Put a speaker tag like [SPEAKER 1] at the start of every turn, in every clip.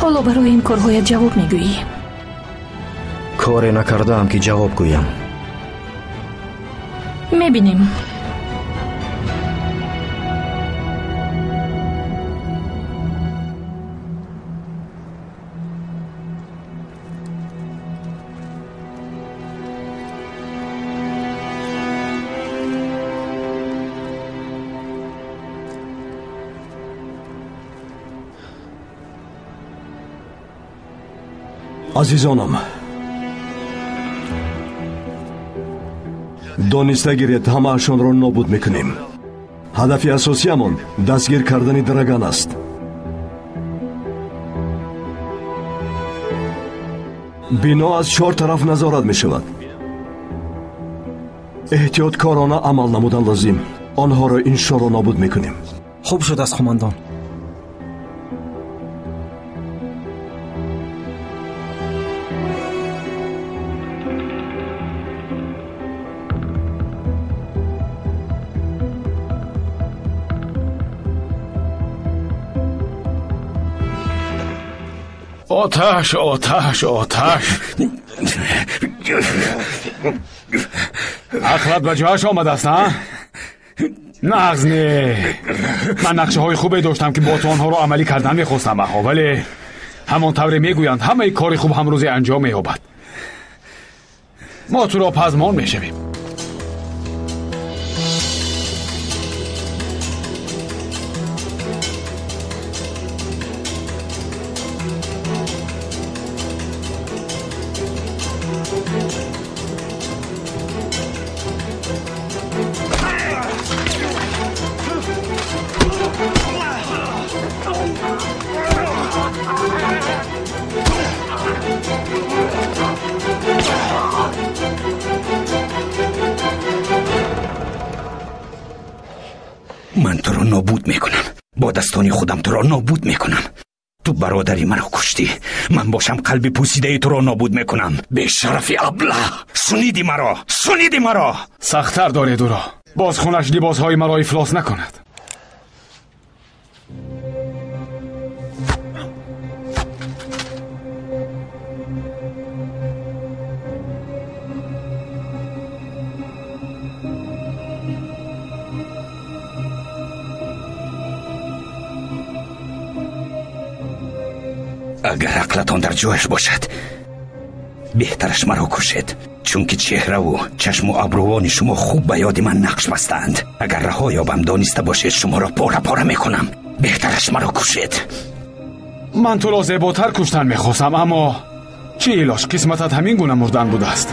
[SPEAKER 1] Ҳоло барои ин корҳоят ҷавоб мегӯӣ.
[SPEAKER 2] Коре накардаам ки ҷавоб гӯям.
[SPEAKER 1] Мебинем.
[SPEAKER 3] Азизонам, дониста гиред, ҳамаашонро нобуд мекунем. Ҳадафи асосиямон дастгир кардани Драган аст. Бино аз чор тараф назорат мешавад. Эҳтиёткорона амал намудан лозим. Онҳоро иншоалло нобуд мекунем.
[SPEAKER 4] Хуб шудааст, қумондон.
[SPEAKER 5] Оташ, оташ, оташ. Ақлат ба ҷояш омадааст, а? Нағз не. Ман нақшаҳои хубе доштам, ки бо ту онҳоро амалӣ кардан мехостам, аҳо, вале ҳамон тавре мегӯянд, ҳамаи кори хуб ҳамрӯзе анҷом меёбад. Мо туро пазмон мешавем.
[SPEAKER 6] Ман туро нобуд мекунам. Бо дастони худам туро нобуд мекунам. Ту бародари маро куштӣ. Ман бошам қалби пӯсидаи туро нобуд мекунам. Бешарафи аблаҳ! Шуниди маро! Шуниди маро!
[SPEAKER 5] Сахттар доред ӯро. Боз хунаш либосҳои маро ифлос накунад.
[SPEAKER 6] Агар ақлатон дар ҷояш бошад, беҳтараш маро кушед, чунки чеҳраву чашму абрувони шумо хуб ба ёди ман нақш бастаанд. Агар раҳо ёбам, дониста бошед, шуморо пора пора мекунам. Беҳтараш маро кушед.
[SPEAKER 5] Ман туро зеботар куштан мехостам, аммо чӣ илоҷ, қисматат ҳамин гуна мурдан будааст.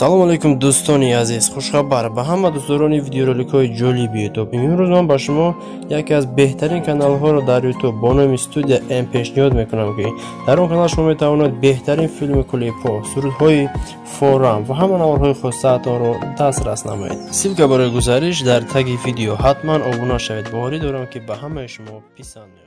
[SPEAKER 7] Салом алейкум дӯстони азиз, хушхабар ба ҳама дӯстдорони видеороликҳои ҷолиби YouTube. Имрӯз ман ба шумо яке аз беҳтарин каналҳоро дар YouTube бо номи Студия М пешниҳод мекунам, ки дар он канал шумо метавонед беҳтарин филми клипҳо, сурудҳои форам ва ҳама наворҳои хостаатонро дастрас намоед. Ссилка барои гузариш дар таги видео. Ҳатман обуна шавед. Боварӣ дорам, ки ба ҳамаи шумо писанд меояд.